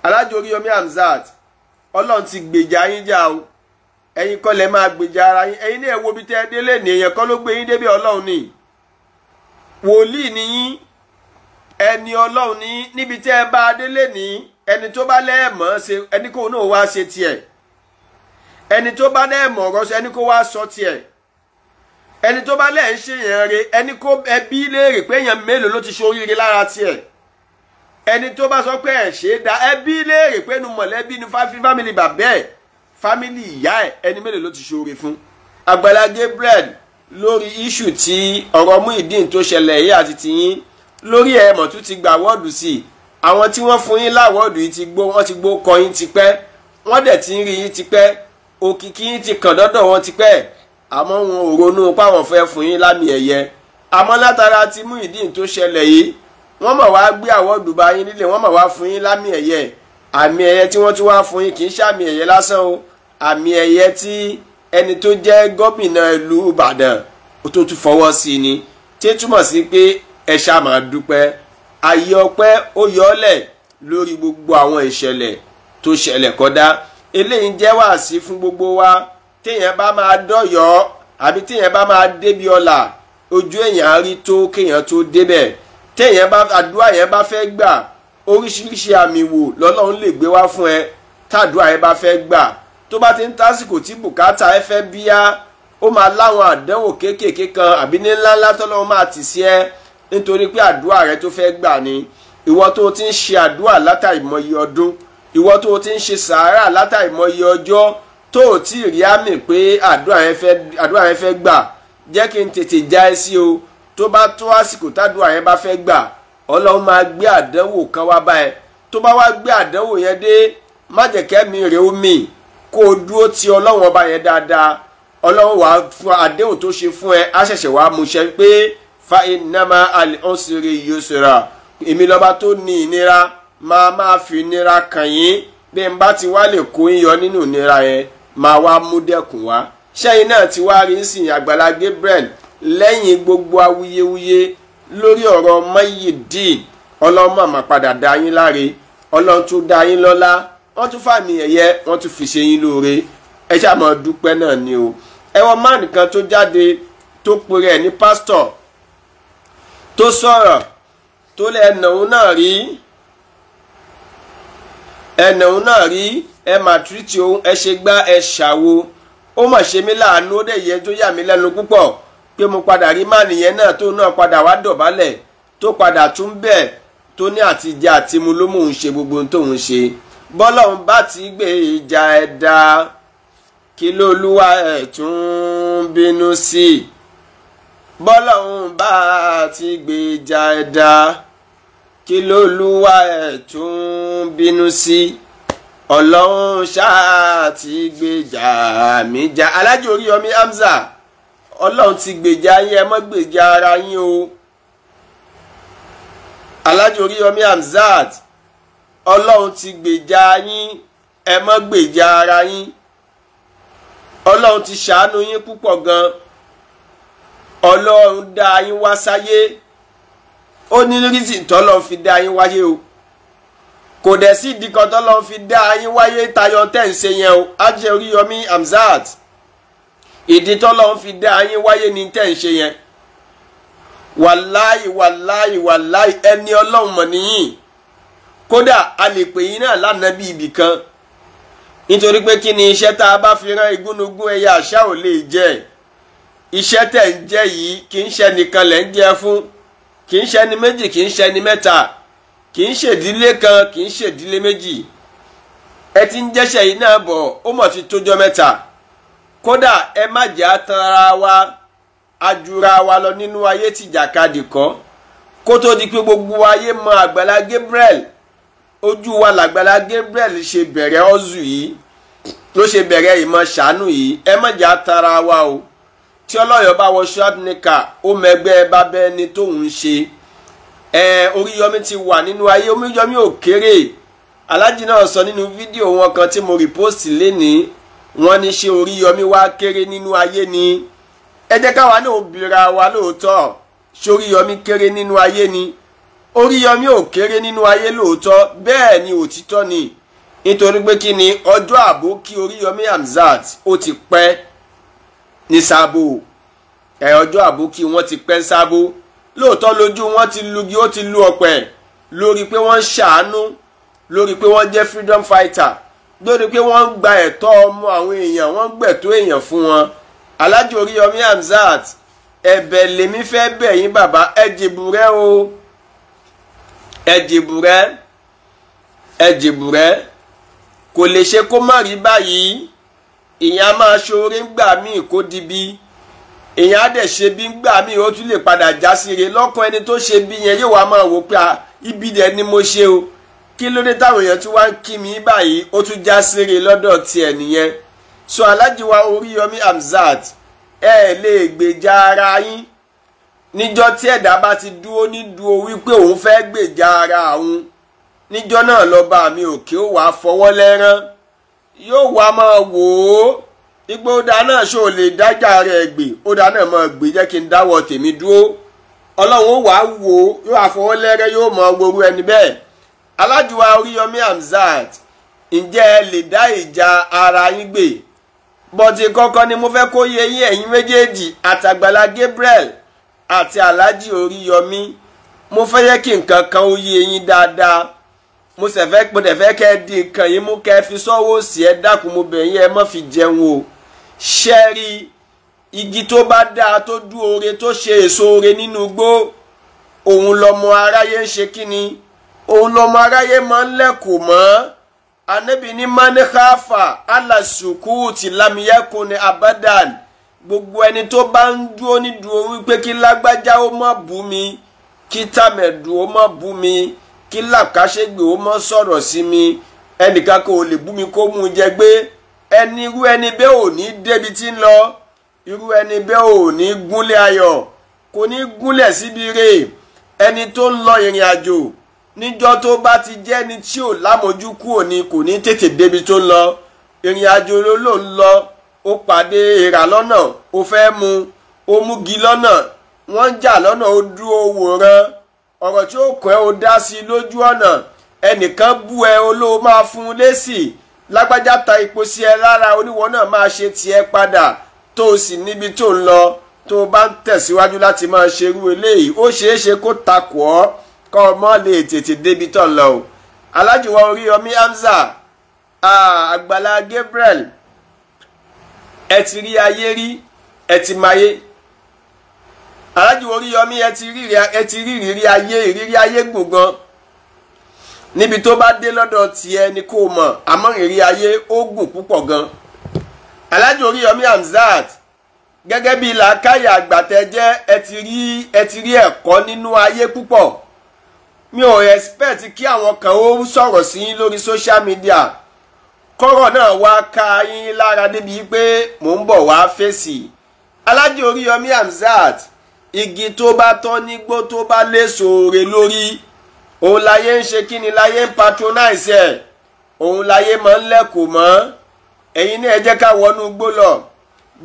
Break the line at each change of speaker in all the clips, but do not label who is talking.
Alhaji Oríyọmí Hamzat, Ọlọ́run ti gbèjà yín jà o. Ẹ̀yin kọ́ lẹ máa gbèjà ara yín. Ẹ̀yin náà wo bí tẹ́ ẹ délé ní, èèyàn kọ́ ló gbé yín débi, Ọlọ́run ni. Wòlíì ni yín, ẹni Ọlọ́run ni. Níbi tẹ́ ẹ bá délé ní, ẹni tó bá lẹ́ẹ̀mọ́ ṣe, ẹni kó náà wá ṣe tiẹ̀. Ẹni tó bá lẹ́ẹ̀mọ́ ọ̀rọ̀ ṣe, ẹni kó wá sọ tiẹ̀. Ẹni tó bá lẹ́ẹ̀ ń ṣe yẹn re, ẹni kó ẹbí léèrè pé èèyàn mélòó ló ti ṣe oríire lára tiẹ̀. Ẹni tó bá sọ pé ẹ̀ ṣe é da, ẹbí léèrè pé nu mọ̀lẹ́bí nu fámìlì bàbá ẹ̀, fámìlì ìyá ẹ̀, ẹni mélòó ló ti ṣe oore fún. Àgbàlá Gabriel, lórí iṣu tí ọ̀rọ̀ Muyideen tó ṣẹlẹ̀ yìí àti tiyín lórí ẹ̀ mọ̀ tún ti gba awọ́ọ̀dù sí i. Àwọn tí wọ́n fún yín láwọ́ọ̀dù yìí ti gbó, wọ́n ti gbó kọ yín tipẹ́, wọ́n dẹ̀ ti ń rí yín tipẹ́, òkìkí yín ti kàn dọ́dọ̀ wọn tipẹ́, àmọ́ wọn ò ronú páwọn fẹ́ fún yín lámì ẹ̀yẹ. Àmọ́ látara ti Muyideen tó ṣẹlẹ̀ yìí, wọ́n mọ̀ wá gbé àwọ́ọ̀dù bá yín nílé, wọ́n mọ̀ wá fún yín lámì ẹ̀yẹ. Àmì ẹ̀yẹ tí wọ́n tún wá fún yín kì í ṣàmì ẹ̀yẹ lásán o, àmì ẹ̀yẹ tí ẹni tó jẹ́ gómìnà ìlú Ìbàdàn ó tó tún fọwọ́ sí ni, tí ó túmọ̀ sí pé ẹ ṣáà máa dúpẹ́. Ayé ọpẹ́ ó yọọ́lẹ̀ lórí gbogbo àwọn ìṣẹ̀lẹ̀ tó ṣẹlẹ̀ kọ́dá. Eléyìí jẹ́ wàásí fún gbogbo wa. Téèyàn bá máa dọ̀yọ́ àbí téèyàn bá máa débi ọlà, ojú èèyàn á rí tó kéèyàn tó débẹ̀. Téèyàn bá àdúrà yẹn bá fẹ́ gbà, oríṣiríṣi àmì wò lọ́lọ́run lè gbé wá fún ẹ tàdúrà yẹn bá fẹ́ gbà. Tó bá ti ń tásìkò tí bùkátà ẹ fẹ́ bíyá, ó máa láwọn àdánwò kéékèèké kan àbí ní ńláńlá tọ́lọ́run máa tì sí ẹ, nítorí pé àdúrà rẹ tó fẹ́ gbà ni. Ìwọ tó ti ń ṣe àdúrà látàìmọye ọdún, ìwọ tó ti ń ṣe sàárà látàìmọye ọjọ́, tó ò tí ì rí àmì pé àdúrà yẹn fẹ́ gbà, jẹ́ kí n tètè já ẹ sí o. Tó bá tó àsìkò tádùá yẹn bá fẹ́ gbà, Ọlọ́run máa gbé àdánwò kan wá bá ẹ. Tó bá wá gbé àdánwò yẹn dé, má jẹ́ kẹ́mi rẹ̀ ó mì, kó o dúró ti Ọlọ́run ọba yẹn dáadáa. Ọlọ́run wàá fún àdéhùn tó ṣe fún ẹ, á ṣẹ̀ṣẹ̀ wàá múṣẹ pé fa innama al-usri yusra, èmi lọ́ba tó ní ìnira, máa fi ìnira kàn yín, bí n bá ti wá lè kó yín yọ nínú ìnira yẹn, máa wá mú dẹ́kun wá. Ṣẹ́yìn náà ti wá rí sìn Àgbàlá Gabriel lẹ́yìn gbogbo awuyewuye lórí ọ̀rọ̀ Muyideen, Ọlọ́run máa padà dá yín láre, Ọlọ́run tún dá yín lọ́lá, wọ́n tún fàmì ẹ̀yẹ, wọ́n tún fi ṣe yín lóore. Ẹ ṣáà máa dúpẹ́ náà ni o. Ẹ wọ́n máa nìkan tó jáde tó pe rẹ̀ ní pásítọ̀, tó sọ̀rọ̀ tó lẹ́ ẹnàún náà rí, ẹnàún náà rí, ẹ màtírìtì òun, ẹ ṣe gbá, ẹ ṣàwo. Ó mà ṣe mí láàánú, ó dẹ̀ yẹ tó yà mí lẹ́nu púpọ̀ pé mo padà rí máàlì yẹn náà tó náà padà wá dọ̀bálẹ̀, tó padà tún bẹ̀, tó ní àtijọ́ àti mu ló mú òun ṣe gbogbo ohun tóun ṣe. Bọ́lọ́run bá ti gbé ìjà ẹ̀dá, kí lolúwa ẹ̀ tún bínú sí i? Bọ́lọ́run bá ti gbé ìjà ẹ̀dá, kí lolúwa ẹ̀ tún bínú sí i? Ọlọ́run ṣáà ti gbèjà mi jà. Alhaji Oríyọmí Hamzat, Ọlọ́run ti gbèjà yín, ẹ má gbèjà ara yín o. Alhaji Oríyọmí Hamzat, Ọlọ́run ti gbèjà yín, ẹ má gbèjà ara yín. Ọlọ́run ti ṣàánú yín púpọ̀ gan. Ọlọ́run dá yín wá sáyé, ó ní rísì tọ́lọ́run fi dá yín wáyé o. Kò dẹ̀ sí ìdí kan tọ́lọ́run fi dá yín wáyé tayọ tẹ́ ń ṣe yẹn o. Alhaji Oríyọmí Hamzat, ìdí tọ́lọ́run fi dá yín wáyé ní tẹ́ ń ṣe yẹn. Wàláì wàláì wàláì, ẹni Ọlọ́run mọ̀ níyìn. Kódà a lè pè yín náà lánàá bí ibì kan, nítorí pé kí ni iṣẹ́ tá a bá fi rán igúnnugún ẹyẹ àṣà ò lè jẹ́. Iṣẹ́ tẹ̀ ń jẹ́ yìí kì í ṣe nìkan lẹ̀ ń jẹ́ fún, kì í ṣe ni méjì, kì í ṣe ni mẹ́ta, kì í ṣèdílé kan, kì í ṣèdílé méjì. Ẹ ti ń jẹ́ṣẹ̀ yìí náà bọ̀, ó mọ̀ ti tójọ́ mẹ́ta. Kódà ẹ má jẹ́ àtàrà wa, ajura wa lọ nínú ayé tìjàkadì kọ́. Kó tó di pé gbogbo ayé mọ Àgbàlá Gabriel, ojú wa làgbàlá Gabriel ṣe bẹ̀rẹ̀ ọ́zù yìí, ló ṣe bẹ̀rẹ̀ ìmọ̀ ṣàánú yìí. Ẹ má jẹ́ àtàrà wa o. Tí ọlọ́yọ̀ bá wọ ṣọ́ọ̀tìnìkà, ó mẹgbẹ́ bábẹ́ ẹni tóun ń ṣe. Ẹ Oríyọmí ti wà nínú ayé, Oríyọmí ò kéré. Aláàjì náà sọ nínú fídíò wọn kan tí mo rìpọ́sì lénìí, wọ́n ní ṣé Oríyọmí wá kéré nínú ayé ni? Ẹ jẹ́ káwa náà bira wa lóòótọ́, ṣé Oríyọmí kéré nínú ayé ni? Oríyọmí ò kéré nínú ayé lóòótọ́, bẹ́ẹ̀ ni òtítọ́ ni, nítorí pé kí ni ọjọ́ àbókí Oríyọmí Hamzat ó ti pẹ́ ní Sábò. Ọjọ́ àbókí wọn ti pẹ́ Sábò lóòótọ́, lójú wọn ti lugi, ó ti lu ọ̀pẹ lórí pé wọ́n ń ṣàánú, lórí pé wọ́n jẹ́ freedom fighter, lórí pé wọ́n ń gba ẹ̀tọ́ ọmọ àwọn èèyàn, wọ́n ń gbẹ̀tọ́ èèyàn fún wọn. Alhaji Oríyọmí Hamzat, ẹ̀bẹ̀ lèmi fẹ́ bẹ̀ yín bàbá, ẹ jèbùrẹ́ o, ẹ jèbùrẹ́, ẹ jèbùrẹ́. Kò lè ṣe kó má rí báyìí. Ìyẹn a máa ṣoore ńgbà míì kó dibi, èèyàn á dẹ̀ ṣe bí ńgbà míì ó tún lè padà já síre lọ́kàn ẹni tó ṣe bí yẹn yóò wá máa wò pé ibi dẹ̀ ni mo ṣe o, kí ló dé táwọn èèyàn tún wá ń kí mi báyìí, ó tún já síre lọ́dọ̀ tiẹ̀ nìyẹn. So Alhaji wa Oríyọmí Hamzat, ẹ lè gbèjà ara yín níjọ́ tí ẹ̀dá bá ti dúró ní dúró wípé òun fẹ́ gbèjà ara òun, níjọ́ náà lọ́ba mi òkè ó wàá fọwọ́ lẹ́rán, yóò wá máa wò ó igbó ọ̀dà náà ṣó lè dájà rẹ̀ gbè, ọ̀dà náà máa gbè, jẹ́ kí n dáwọ́ tèmi dúró. Ọlọ́run ó wàá wò ó, yóò wá fọwọ́ lẹ́rẹ́, yóò mọ worú ẹni bẹ́ẹ̀. Alhaji wa Oríyọmí Hamzat, ǹjẹ́ ẹ lè dá ìjà ara yín gbè? Bọ́tí kọ́kọ́ ni mo fẹ́ kó yé yín ẹ̀yin méjèèjì, àtàgbàlá Gabriel àti Alhaji Oríyọmí, mo fẹ́ yẹ kí nǹkan kan ó yé yín dáadáa. Mo sì fẹ́ mo dẹ̀ fẹ́ kẹ́ ẹ di nǹkan yín mú, kẹ́ ẹ fi sọ́wọ́ sí ẹ dákun, mo bẹ̀ yín, ẹ má fi jẹun o. Ṣẹ́rí igi tó bá dáa tó dúore tó ṣe èso ore nínú igbó, òun lọmọ aráyé ń ṣe kíni, òun lọmọ aráyé máa ń lẹ́kọ̀ọ́ mọ́. Ànábì ní manikafa alasuku ti lamiyekun ni abadan. Gbogbo ẹni tó bá ń dúró ní dúró wípé kí lágbájá ó má bú mi, kí tàmẹ̀dù ó má bú mi, kí làkàṣègbè ó má sọ̀rọ̀ sí mi, ẹnìkan kò lè bú mi kó mú un jẹ gbé, ẹni irú ẹni bẹ́ẹ̀ ò ní débi tí ń lọ, irú ẹni bẹ́ẹ̀ ò ní gúnlẹ̀ ayọ̀, kò ní gúnlẹ̀ síbi rè. Ẹni tó ń lọ ìrìn àjò níjọ́ tó bá ti jẹ́ ni tí ò lámojú kúrò ni kò ní tètè débi tó ń lọ. Ìrìn àjò ló ń lọ, ó pàdé èèrà lọ́nà, ó fẹ́ mu, ó múgi lọ́nà, wọ́n ń jà lọ́nà, ó dúró wòran, ọ̀rọ̀ tí ó kọ́ ẹ ó dá sí i lójú ọ̀nà, ẹnìkan bú ẹ olóò máa fún un lésì, lágbájá ta ipò sí ẹ lára, oníwọ náà máa ṣe tiẹ̀ padà, tó o sì níbi tó ń lọ. Tó o bá ń tẹ̀síwájú láti máa ṣerú eléyìí, ó ṣeé ṣe kó takò ọ́ kọ́ ọ mọ́ lè tètè débi tó ń lọ o. Alhaji wa Oríyọmí Hamzat, Àgbàlá Gabriel, ẹ ti rí ayé rí, ẹ ti máyé. Alhaji wa Oríyọmí, ẹ ti rí ìrírí ayé, ìrírí ayé gùn gan. Níbi tó bá dé lọ́dọ̀ tiẹ̀ ni kò mọ̀, àmọ́ ìrírí ayé ó gùn púpọ̀ gan. Alhaji Oríyọmí Hamzat, gẹ́gẹ́ bí làákàyè àgbàtẹ́ jẹ́, ẹ ti rí ẹ̀kọ́ nínú ayé púpọ̀. Mi ò expect kí àwọn kan ó sọ̀rọ̀ sí yín lórí social media, kọ́rọ̀ náà wá ká yín lára débi pé mò ń bọ̀ wá fèsì. Alhaji Oríyọmí Hamzat, igi tó bá tọ́ nígbó tó bá léso ore lórí, òun láyé ń ṣe kí ni, láyé ń patronize ẹ̀, òun láyé máa ń lẹ́kọ̀ọ́ mọ́. Ẹ̀yin náà ẹ jẹ́ ká wọnú igbó lọ.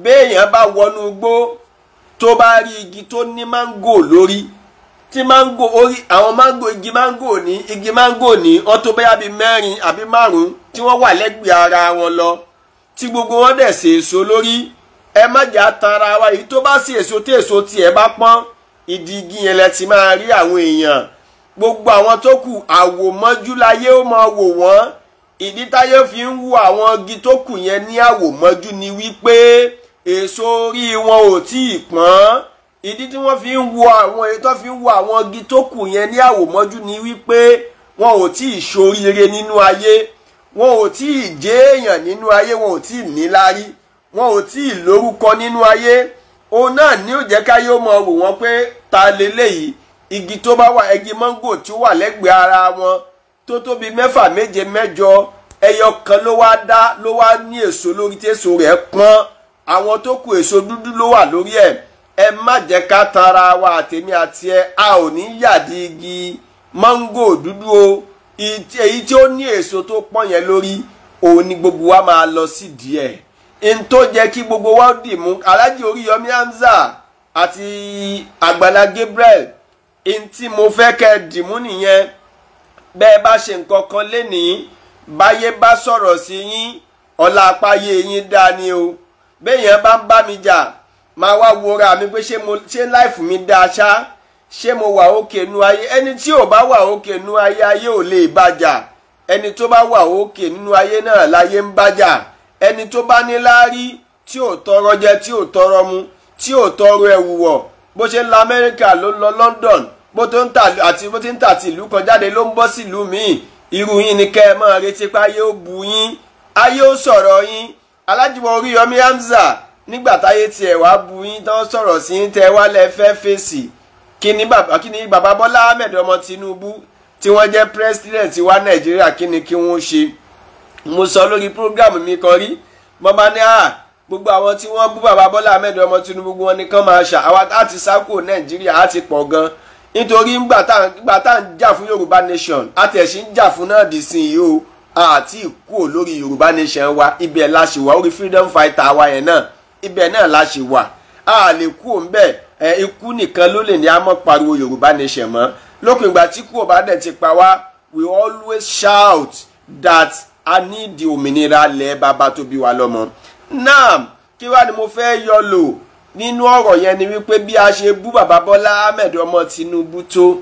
Béèyàn bá wọnú igbó tó bá rí igi tó ní máńgò lórí, tí máńgò orí àwọn máńgò, igi máńgò ní igi máńgò ní wọ́n tó bẹ́yà bíi mẹ́rin àbí márùn-ún tí wọ́n wà lẹ́gbẹ̀ẹ́ ara wọn lọ, tí gbogbo wọn dẹ̀ ṣe èso lórí. Ẹ má jà tanra wa, èyí tó bá sí èso tí èso tiẹ̀ bá pọ́n, ìdí igi yẹn lẹ ti máa rí àwọn èèyàn. Gbogbo àwọn tó kù àwòmọ́jú láyé ó máa wò wọ́n. Ìdí táyé fi ń wo àwọn igi tó kù yẹn ní àwòmọ́jú ni wípé èso orí wọn ò tí ì pọ́n. Ìdí tí wọ́n fi ń wo àwọn èyí tó fi ń wo àwọn igi tó kù yẹn ní àwòmọ́jú ni wípé wọn ò tí ì ṣoríire nínú ayé, wọn ò tí ì jẹ́ èèyàn nínú ayé, wọn ò tí ì níláárí, wọn ò tí ì lórúkọ nínú ayé. Òun náà ní ó jẹ́ káyé ó mọ̀ wò wọ́n pé ta leléyìí. Igi tó bá wà, igi máńgò tí ó wà lẹ́gbẹ̀ẹ́ ara wọn tó tóbi mẹ́fà méje mẹ́jọ, ẹyọ kan ló wá dá, ló wá ní èso lórí tí èso rẹ̀ pọ́n, àwọn tó kù èso dúdú ló wà lórí ẹ̀. Ẹ má jẹ́ ká tanra wa, àtèmi àti ẹ, a ò ní yàdí igi máńgò dúdú o. Èyí tí ó ní èso tó pọ́n yẹn lórí, òun ni gbogbo wa máa lọ sí díẹ̀. N tó jẹ́ kí gbogbo wa dì mú Alhaji Oríyọmí Hamzat àti Àgbàlá Gabriel, N tí mo fẹ́ kẹ́ ẹ dìmú nìyẹn. Bẹ́ẹ̀ bá ṣe nǹkan kan lénìí, báyé bá sọ̀rọ̀ sí yín, ọlá apáyé yín dá ni o. Béèyàn bá ń bá mi jà, máa wá wora mi pé ṣé láìfù mi dáa ṣá, ṣé mo wà òkè nú ayé. Ẹni tí ò bá wà òkè nú ayé, ayé ò lè bàjà. Ẹni tó bá wà òkè nínú ayé náà láyé ń bàjà. Ẹni tó bá ní láárí, tí ò tọrọ jẹ, tí ò tọrọ mu, tí ò tọrọ ẹ̀wù wọ̀, bó ṣe ń lọ Amẹ́ríkà ló ń lọ London, bó tó ń tà àti bó ti ń tà ti ìlú kan jáde ló ń bọ́ sí ìlú míì. Irú yín ni kẹ́ ẹ máa retí pé ayé ó bu yín, ayé ó sọ̀rọ̀ yín. Alhaji Oríyọmí Hamzat, nígbà táyé tiẹ̀ wá bu yín tán sọ̀rọ̀ sí yín, tẹ́ wá lẹ fẹ́ fèsì. Kí ni bàbá Bọ́lá Ahmed ọmọ Tinubu tí wọ́n jẹ́ president wa Nàìjíríà, kí ni kí wọ́n ṣe? Mo sọ lórí program mi kan rí, mo bá ní gbogbo àwọn tí wọ́n bú bàbá Bọ́lá Ahmed ọmọ Tinubu wọn nìkan máa ṣà àwa láti sá kúrò Nàìjíríà á ti pọ̀ gan. Nítorí ńgbà tá ń jà fún Yorùbá Nation, a tẹ̀ sí ń jà fún náà dì sí yìí o, àti kúrò lórí Yorùbá Nation wa, ibẹ̀ la ṣì wà. Orí freedom fighter wa yẹn náà, ibẹ̀ náà la ṣì wà, a lè kúrò ńbẹ̀. Ikú nìkan ló lè ní a mọ̀ pariwo Yorùbá Nation mọ́. Lópin ìgbà tí kú ò bá dẹ̀ ti pa wá, we always shout that a ní di òmìnira lẹ̀ bàbá tó bí wa lọ́mọ. Náà kí wá ni mo fẹ́ yọ lò nínú ọ̀rọ̀ yẹn ni wípé bí a ṣe bú bàbá Bọ́lá Ahmed ọmọ Tinubu tó,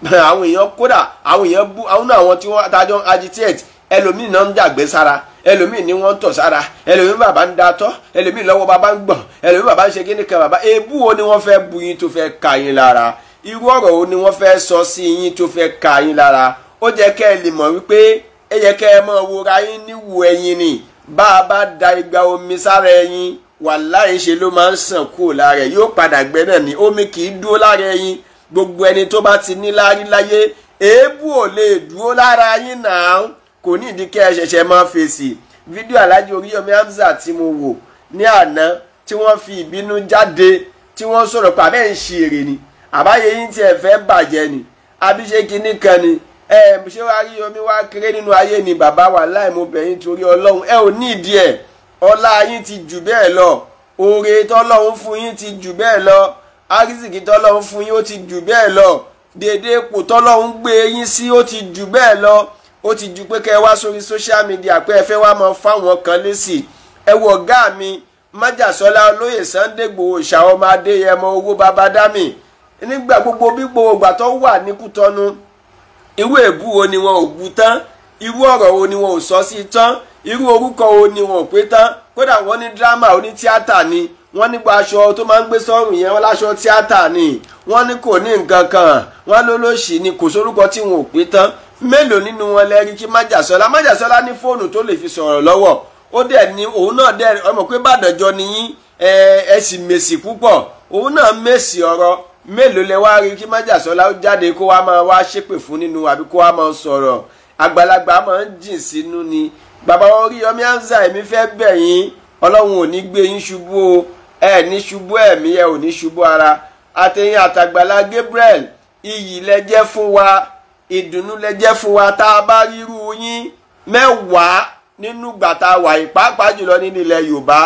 àwọn èèyàn kódà àwọn èèyàn bú àwọn náà, àwọn tí wọ́n tajọ́ agitate, ẹlòmíì náà ń jàgbé sára, ẹlòmíì ni wọ́n ń tọ̀ sára, ẹlòmíì bàbá ń datọ́, ẹlòmíì lọ́wọ́ bàbá ń gbọ̀n, ẹlòmíì bàbá ń ṣe kíní kan bàbá. Èébú wo ni wọ́n fẹ́ bu yín tó fẹ́ ka yín lára? Irú ọ̀rọ̀ wo ni wọ́n fẹ́ sọ sí yín tó fẹ́ ka yín lára? Ó jẹ́ kẹ́ ẹ lè mọ̀ wípé ẹ yẹ kẹ́ ẹ mọ̀ wora yín níwò ẹyin ni. Bá a bá da igba omi sára ẹyin, wàláhì ṣe ló máa ń sàn kúrò lára ẹ̀, yóò padà gbẹ náà ni. Omi kì í dúró lára ẹyin. Gbogbo ẹni tó bá ti ní láárí láyé, èébú ò lè dúró lára yín náà. Kò ní ìdí kẹ́ ẹ ṣẹ̀ṣẹ̀ máa fèsì. Fídíò Alhaji Oríyọmí Hamzat tí mo wò ní àná, tí wọ́n fi ìbínú jáde, tí wọ́n sọ̀rọ̀ pé àbẹ́ ń ṣe èrè ni, àbáyé yín tí ẹ fẹ́ bàjẹ́ ni, àbí ṣe kinní kan ni, ẹ ṣé wàá Oríyọmí wá kéré nínú ayé ni? Bàbá wa, láì mo bẹ̀ yín torí Ọlọ́run, ẹ ò ní ìdí ẹ̀. Ọlá yín ti jù bẹ́ẹ̀ lọ, oore tọ́lọ́run fún yín ti jù bẹ́ẹ̀ lọ, àrísìkí tọ́lọ́run fún yín ó ti jù bẹ́ẹ̀ lọ, déédéé ipò tọ́lọ́run gbé yín sí ó ti jù bẹ́ẹ̀ lọ. Ó ti ju pé kẹ́ ẹ wá sórí social media pé ẹ fẹ́ wá mọ fáwọn kan lésì. Ẹ wo ọ̀gá mi Májàsọ́lá olóyè Sunday Igboho ṣàwọn Adéyẹmọ owó bàbá dámì, nígbà gbogbo bí gbogbo ìgbà tó wà ní Kútọ́nù, irú èébú wo ni wọn ò bu tán, irú ọ̀rọ̀ wo ni wọn ò sọ sí tán, irú orúkọ wo ni wọn ò pé tán. Kódà wọ́n ní dírámà oní tíátà ni, wọ́n nípa aṣọ tó máa ń gbé sọ́rùn yẹn, wọ́n láṣọ tíátà ni, wọ́n ní kò ní nǹkan kan, wọ́n lólóṣì ni, kò sórúkọ tí wọn ò pé tán. Mélòó nínú wọn lẹ́rí kí Májàsọ́lá? Májàsọ́lá ní fóònù tó lè fi sọ̀rọ̀ lọ́wọ́, ó dẹ̀ ní òun náà dẹ̀ ọmọ pé bàdànjọ ni yín, ẹ sì mèsì púpọ̀, òun náà mèsì ọ̀rọ̀. Mélòó lẹ wá rí kí Májàsọ́lá ó jáde kó wá máa wá ṣépè fún nínú àbí kó wá máa sọ̀rọ̀? Àgbàlagbà máa ń jìn sínú ni. Bàbá Oríyọmí Hamzat, èmi fẹ́ bẹ̀ yín, Ọlọ́run ò ní gbé yín ṣubú o, ẹ ní ṣubú ẹ̀mí, ẹ ò ní ṣubú ara. Àtẹ̀yìn àtàgbàlá Gabriel, iyì lẹ jẹ́ fún wa, ìdùnnú lẹ jẹ́ fún wa. Tá a bá ríru yín mẹ́wàá nínú gbàtà wà yìí, pàápàá jùlọ nínú ilẹ̀ Yorùbá,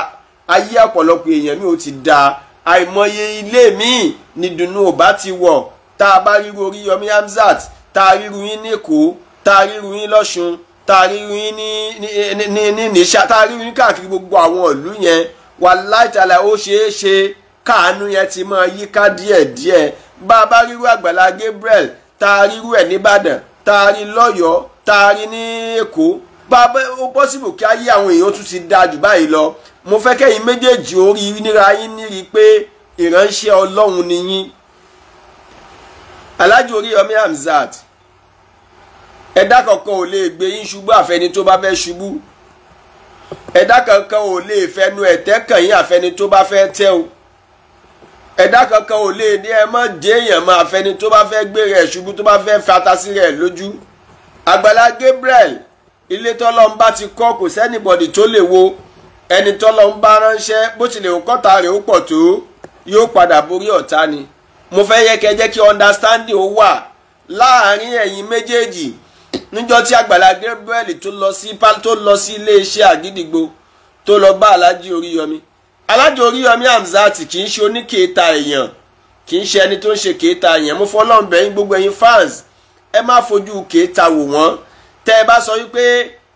ayé ọ̀pọ̀lọpọ̀ èèyàn mi ò ti da, àìmọye ilé míì ní dùnnú ò bá ti wọ̀. Tá a bá ríru Oríyọmí Hamzat, tá a ríru yín ní Èkó, tá a ríru yín lọ́ṣun, tá a ríru yín ní níṣà, tá a ríru yín káàkiri gbogbo àwọn ìlú yẹn, wàláhì tàlà ó ṣeé ṣe káàánú yẹn ti máa yíká díẹ̀díẹ̀. Bá a bá ríru Àgbàlá Gabriel, tá a ríru ẹ̀ nìbàdàn, tá a rí lọ́yọ̀ọ́, tá a rí ní Èkó, bá ó pọ́sibù kí ayé àwọn èèyàn tún ti dáa jù báyìí lọ. Mo fẹ́ kẹ́yìn méjèèjì orí níra yín níri pé ìránṣẹ́ Ọlọ́run ni yín. Alhaji Oríyọmí Hamzat, ẹ̀dá kankan ò lè gbé yín ṣubú àfẹni tó bá fẹ́ ṣubú. Ẹ̀dá kankan ò lè fẹnu ẹ̀tẹ́ kàn yín àfẹni tó bá fẹ́ tẹ́ o. Ẹ̀dá kankan ò lè ní ẹ mọ́ dé èèyàn mọ́ àfẹni tó bá fẹ́ gbé rẹ̀ ṣubú, tó bá fẹ́ fata sí rẹ̀ lójú. Àgbàlá Gabriel, ilé tọ́lọ́run bá ti kọ́ kò sẹ́nìbọ̀dì tó lè wo. Ẹni tọ́lọ́run bá ránṣẹ́, bó tilẹ̀ kọ́ta rẹ̀ ó pọ̀ tó, yóò padà borí ọ̀tá ni. Mo fẹ́ yẹ kẹ́ jẹ́ kí understanding ó wà láàárín ẹ̀yin méjèèjì. Níjọ́ tí Àgbàlá Gabriel tó lọ sí iléeṣẹ́ Àgídìgbò tó lọ bá Alhaji Oríyọmí, Alhaji Oríyọmí Hamzat kì í ṣe oníkèéta èèyàn Kì í ṣe ẹni tó ń ṣe kéèta yẹn. Mo fọlọ́run bẹ̀ yín, gbogbo ẹ̀yin fans, ẹ má fojú kéèta wò wọ́n. Tẹ́ ẹ bá sọ wípé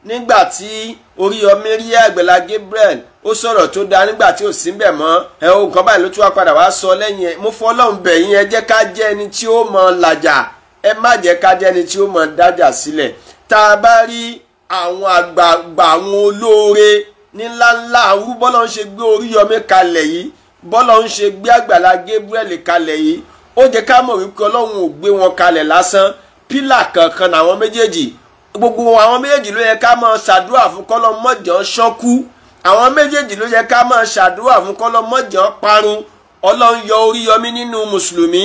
nígbà tí Oríyọmí rí Àgbàlá Gabriel ó sọ̀rọ̀ tó dáa nígbà tí ò sí ń bẹ̀ mọ́, ẹ o nǹkan báyìí ló tún wá padà wá sọ lẹ́yìn ẹ̀. Mo fọlọ́run bẹ̀ yín, ẹ jẹ́ ká jẹ́ ẹni tí ó mọ làjà, ẹ má jẹ́ ká jẹ́ ẹni tí ó mọ dájà sílẹ̀. Tá a bá rí àwọn àgbààgbà, àwọn olóore níláńlá, àwọn bọ́lá ń ṣe gbé Oríyọmí kalẹ̀ yìí, bọ́lá ń ṣe gbé Àgbàlá Gabriel kalẹ̀ yìí, ó jẹ́ ká mọ̀ wípé Ọlọ́run ò gbé wọn kalẹ̀ lásán. Pílà kankan làwọn méjèèjì, gbogbo àwọn méjèèjì ló yẹ ká máa ṣàdúrà fún kọ́lọ́ mọ́jọ́ ṣọ́kú. Àwọn méjèèjì ló yẹ ká máa ṣàdúrà fún kọ́lọ́ mọ́jọ́ parun. Ọlọ́run yọ Oríyọmí nínú mùsùlùmí,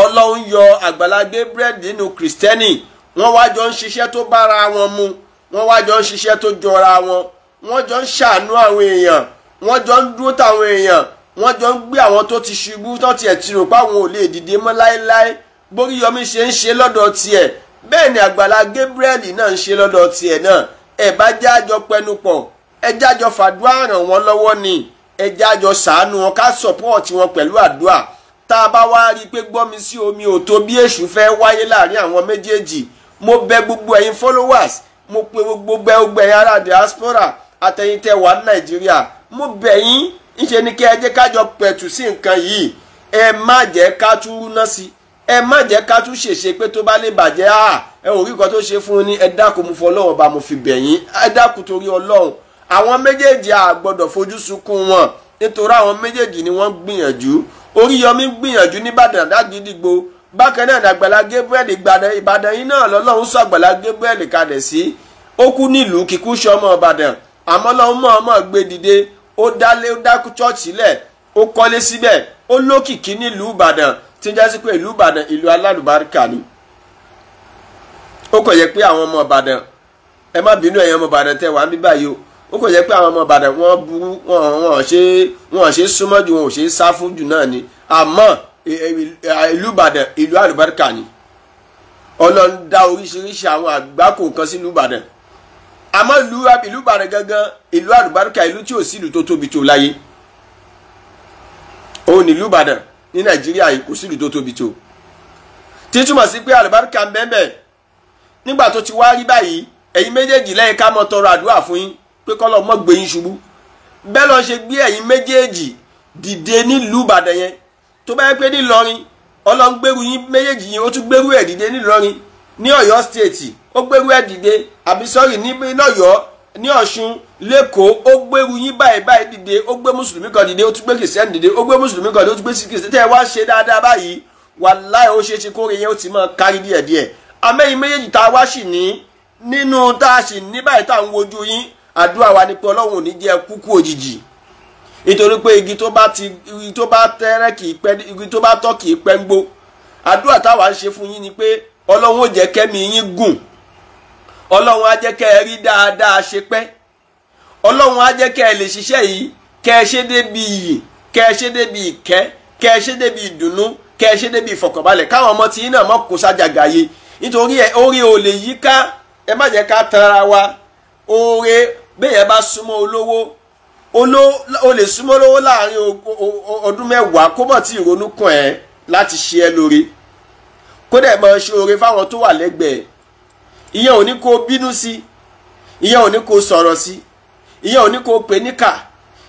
Ọlọ́run yọ Àgbàlá Gabriel nínú kìrìsìtẹ́nì. Wọ́n wá jọ ń ṣiṣẹ́ tó bára wọn mu, wọ́n wá jọ ń ṣiṣẹ́ tó jọra wọn, wọ́n jọ ń ṣàánú àwọn èèyàn, wọ́n jọ ń dúró táwọn èèyàn, wọ́n jọ ń gbé àwọn tó ti ṣubú tó tiẹ̀ ti rò páwọn ò lè dìde mọ́ láéláé. Bóríyọmí ṣe ń ṣe lọ́dọ̀ tiẹ̀, bẹ́ẹ̀ ni Àgbàlá Gabriel náà ń ṣe lọ́dọ̀ tiẹ̀ náà. Ẹ bá jájọ pẹnupọ̀, ẹ jájọ fàdúrà ràn wọ́n lọ́wọ́ ni, ẹ jájọ ṣàánú wọn, ká sọ̀pọ̀tì wọn pẹ̀lú àdúrà. Tá a bá wá rí i pé gbọ́mi sí omi ò tó bí èṣù fẹ́ wáyé láàrin àwọn méjèèjì, mo bẹ̀ gbogbo ẹ̀yin followers, mo pe gbogbo ẹ̀yin ará diaspora àtẹ̀yin tẹ́ wà ní Nàìjíríà, mo bẹ̀ yín, ńṣe ni kí ẹ jẹ́ kájọ pẹ̀tù sí nǹkan yìí. Ẹ má jẹ́ ká tún rúná sí, ẹ má jẹ́ ká tún ṣèṣe pé tó bá lè bàjẹ́, à ẹ ò rí nǹkan tó ṣe fún un ní. Ẹ dákun, mo fọlọ́run bá mo fi bẹ̀ yín, ẹ dákun torí Ọlọ́run. Àwọn méjèèjì a gbọ́dọ̀ fojú sunkún wọn, nítorí àwọn méjèèjì ni wọ́n gbìyànjú. Oríyọmí gbìyànjú nìbàdàn lágídígbò, bákan náà Àgbàlá Gabriel Ìbàdàn yìí náà lọ́lọ́run sọ Àgbàlá Gabriel kalẹ̀ sí. Ó kú nílùú kíkú sọmọ Ìbàdàn, àmọ́ lọ́hún mọ̀ọ́mọ̀ gbé dìde, ó dálé, ó dá chọ́ọ̀chì lẹ̀, ó kọ́lé síbẹ̀, ó lókìkí nílùú Ìbàdàn, tí ń jásí pé ìlú Ìbàdàn ìlú alálùbáríkà ni. Ó kò yẹ pé àwọn ọmọ Ìbàdàn, ẹ má bínú ẹ̀yin ọmọ Ìbàdàn tẹ́ wà ń bí báyìí o, ó kò yẹ pé àwọn ọmọ Ìbàdàn wọ́n burú, wọ́n ṣe súnmọ́ jù, wọn ò ṣe sá fún jù náà ni. Àmọ́ ìlú Ìbàdàn ìlú alùbáríkà ni. Ọlọ́run dá oríṣiríṣi àwọn àgbákò kan sí ìlú Ìbàdàn, àmọ́ ìlú Ìbàdàn gangan ìlú alùbáríkà, ìlú tí ò sí ìlú tó tóbi tó láyé òun ní ìlú Ìbàdàn ní Nàìjíríà yìí, kò sí ìlú tó tóbi tó. Tí túmọ̀ sí pé àlùbáríkà ń bẹ́ẹ̀. Nígbà tó ti wá rí báyìí, ẹ̀yin méjèèjì lẹ́yìn ká mọ́ tọrọ àdúrà fún yín pé kọ́lọ́ mọ́ gbé yín ṣubú. Bẹ́ẹ̀ lọ ṣe gbé ẹ̀yin méjèèjì dìde nílùú Ìbàdàn yẹn. Tó bá yẹ pé nílọrin Ọlọ́run gbèrú yín méjèèjì yín, ó tún gbèrú ẹ̀ dìde nílọrin, ní Ọ̀yọ́ state ó gbèrú ẹ̀ dìde, àbí sọ́rí ní lọ́yọ́, ní Ọ̀ṣun, lẹ́kọ̀ọ́, ó gbèrú yín báyìí báyìí dìde. Ó gbé mùsùlùmí kan dìde, ó tún gbé kìrìsìtẹ́nì dìde, ó gbé mùsùlùmí kan dìde, ó tún gbé kìrìsìtẹ́nì. Tẹ́ ẹ wá ṣe dáadáa báyìí, wàláhì ó ṣeé ṣe kóre yẹn ó ti máa kárí díẹ̀díẹ̀. Amẹ́yìn méjèèjì tá a wá sì ní nínú tá a sì ní báyìí tá à ń wojú yín, àdúrà wa ni pé Ọlọ́run ò ní jẹ́ kúkú òjijì, nítorí pé igi tó bá tẹ́rẹ́ kì í pẹ́, igi tó bá tọ́ kì í pẹ́ ń gbó. Àdúrà táwa ń ṣe fún yín ni pé Ọlọ́run ó jẹ́ kẹ́mi yín gùn, Ọlọ́run á jẹ́ kẹ́ ẹ rí dáadáa ṣe pẹ́, Ọlọ́run á jẹ́ kẹ́ ẹ lè ṣiṣẹ́ yìí, kẹ́ ẹ ṣe débi iyì, kẹ́ ẹ ṣe débi ìkẹ́, kẹ́ ẹ ṣe débi ìdùnnú, kẹ́ ẹ ṣe débi ìfọ̀kànbalẹ̀, káwọn ọmọ tí yín náà mọ̀ kó sájàgàyè. Nítorí ẹ orí ò lè yí ká, ẹ má jẹ́ ká tanra wa. Oore bẹ́ẹ̀ bá súnmọ́ olówó, o lè súnmọ́ olówó láàrin ọdún mẹ́wàá kó mọ̀ tí ìrònú kàn ẹ́ láti ṣe ẹ́ lóore, kó dẹ̀ máa ṣe oore fáwọn tó wà lẹ́gbẹ̀ẹ́. Ìyẹn ò ní kó bínú sí, ìyẹn ò ní kó sọ̀rọ̀ sí, ìyẹn ò ní kó pè ní kà,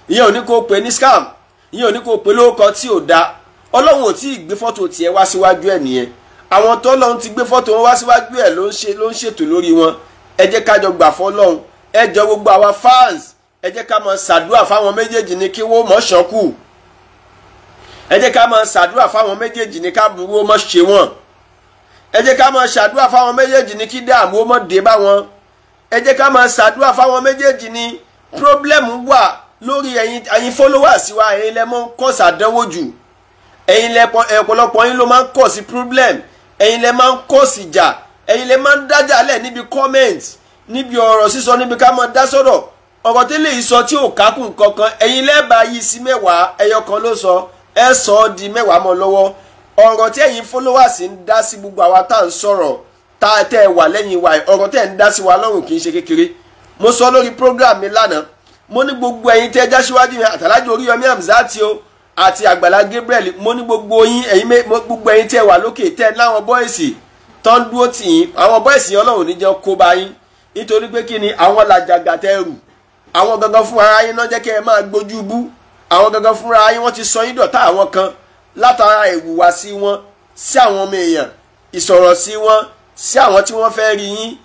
ìyẹn ò ní kó pè ní scam, ìyẹn ò ní kó pè lórúkọ tí ò da. Ọlọ́run ò tí ì gbé fọ́tò tiẹ̀ wá síwájú ẹ̀ nìyẹn. Àwọn tọ́lọ́run ti gbé fọ́tò wọn wá síwájú ẹ̀ ló ń ṣètò lórí wọn. Ẹ jẹ́ ká jọ gbà fọ́lọ́run. Ẹ jọ gbogbo àwa fans, ẹ jẹ́ ká máa ṣàdúrà fáwọn méjèèjì ní kí wọ́n mọ̀ ṣọ́kù. Ẹ jẹ́ ká máa ṣàdúrà fáwọn méjèèjì ní ká burú ó mọ̀ ṣe wọ́n. Ẹ jẹ́ ká máa ṣàdúrà fáwọn méjèèjì ní kí dààmú ó mọ̀ dé bá wọn. Ẹ jẹ́ ká máa ṣàdúrà fáwọn méjèèjì ní pírọ́blẹ́mù wà lórí ẹ̀yin followers wa, ẹ̀yin lẹ mọ́ ń kọ́ sàdánwò jù, ẹ̀yin lẹ ọ̀pọ̀lọpọ̀ yín ló máa ń kọ̀ sí problem, ẹ̀yin lẹ máa ń kọ̀ sí ìjà, ẹ̀yin lẹ máa ń dájà lẹ̀ níbi comment, níbi ọ̀rọ̀ sísọ, níbi ká máa dá sọ̀rọ̀. Ọ̀rọ̀ tẹ́lẹ̀ yìí sọ tí ò kákùn kankan, ẹ̀yin lẹ́ẹ̀bà yìí sí mẹ́wàá, ẹyọ kan ló sọ, ẹ sọ ọ́ di mẹ́wàá mọ́ lọ́wọ́. Ọ̀rọ̀ tí ẹ̀yin followers ń dá sí gbogbo àwa tá à ń sọ̀rọ̀, tá tẹ́ ẹ wà lẹ́yìn wa, ọ̀rọ̀ tẹ́ ẹ ń dá sí wa lọ́rùn kì í ṣe kékeré. Mo sọ lórí program mi lánàá, mo ní gbogbo ẹ̀yin tẹ́ já síwájú mi, àtàlájò Oríyọmí Hamzat o, àti Àgbàlá Gabriel. Mo ní gbogbo yín, ẹ̀yin gbogbo ẹ̀yin tẹ́ wà lókè tẹ́ láwọn bọ́ìsì tó ń dúró tì yín, àwọn bọ́ìsì yẹn Ọlọ́run ní jẹ́ kó bá yín, nítorí pé kí ni àwọn làjàgà tẹ́ rù, àwọn gangan fúnra yín náà jẹ́ kẹ́ ẹ máa gbójú bú, àwọn gangan fúnra yín wọ́n ti sọ yín dọ̀tá àwọn kan látara ìhùwàsí wọn sí àwọn ọmọ èèyàn, ìsọ̀rọ̀ sí wọn sí àwọn tí wọ́n fẹ́ rí yín.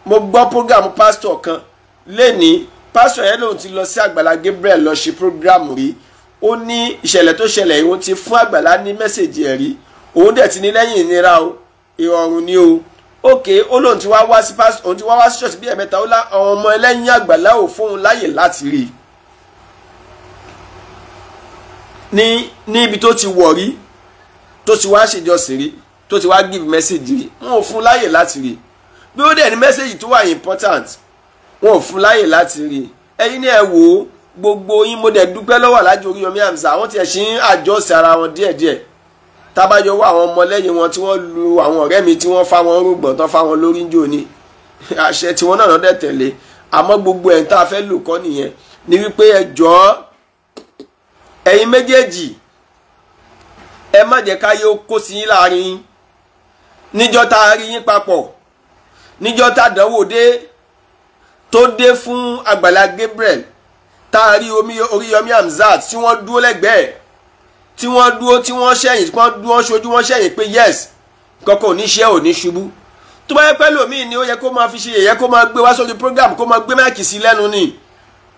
Mo gbọ́ program pásítọ̀ kan lẹ́ni, pásítọ̀ yẹn lòun ti lọ sí Àgbàlá Gabriel lọ ṣe program rí. Ó ní ìṣẹ̀lẹ̀ tó ṣẹlẹ̀ yìí, òun ti fún Àgbàlá ní mẹ́sẹ̀gì ẹ̀ rí, òun dẹ̀ ti ní lẹ́yìn ìnira o, ìrọ̀rùn ni o. Ókè, ó lóun ti wá wá sí pásítọ̀, òun ti wá wá sí ṣọ́ọ̀ṣì bí ẹ̀mẹ́ta, ó lá àwọn ọmọ ẹlẹ́yìn Àgbàlá ò fóun láyè láti rí i ní ibi tó ti wọ̀ rí, tó ti wá ṣèjọsìn rí, tó ti wá give message rí, wọn ò fún láyè láti rí. Bí ó dẹ̀ ní message tó wà important, wọn ò fún láyè láti rí. Ẹ̀yin ní ẹ wò ó, gbogbo yín mo dẹ̀ dúpẹ́ lọ́wọ́ Alhaji Oríyọmí Hamzat, àwọn tiẹ̀ ṣì ń àjọṣe ara wọn díẹ̀díẹ̀. Tábàjọ wọ àwọn ọmọlẹ́yìn wọn tí wọ́n lu àwọn ọ̀rẹ́ mi tí wọ́n fá wọn rúgbọ̀n tán fá wọn lórí ń jò ní àṣẹ tí wọ́n náà dẹ̀ tẹ̀lé. Àmọ́ gbogbo ẹ̀ tá a fẹ́ lò kọ́ nìyẹn ni wípé ẹ jọ̀ọ́ ẹ̀yin méjèèjì, ẹ má jẹ́ káyé ó kó sí yín láàrin yín. Níjọ́ tá a rí yín papọ̀, níjọ́ tá àdánwò dé tó dé fún Àgbàlá Gabriel, tá a rí Oríyọmí Hamzat tí wọ́n dúró lẹ́gbẹ̀ẹ́, tí wọ́n dúró, tí wọ́n ṣẹ̀yìn, tí wọ́n dúró ṣojú wọ́n ṣẹ̀yìn pé yes, kankan ò ní ṣe, ò ní ṣubú. Tó bá yẹ pé lòmíì ni ó yẹ kó máa fi ṣe yẹ̀yẹ́, kó máa gbé wá sórí program, kó máa gbé máìkì sí lẹ́nu ni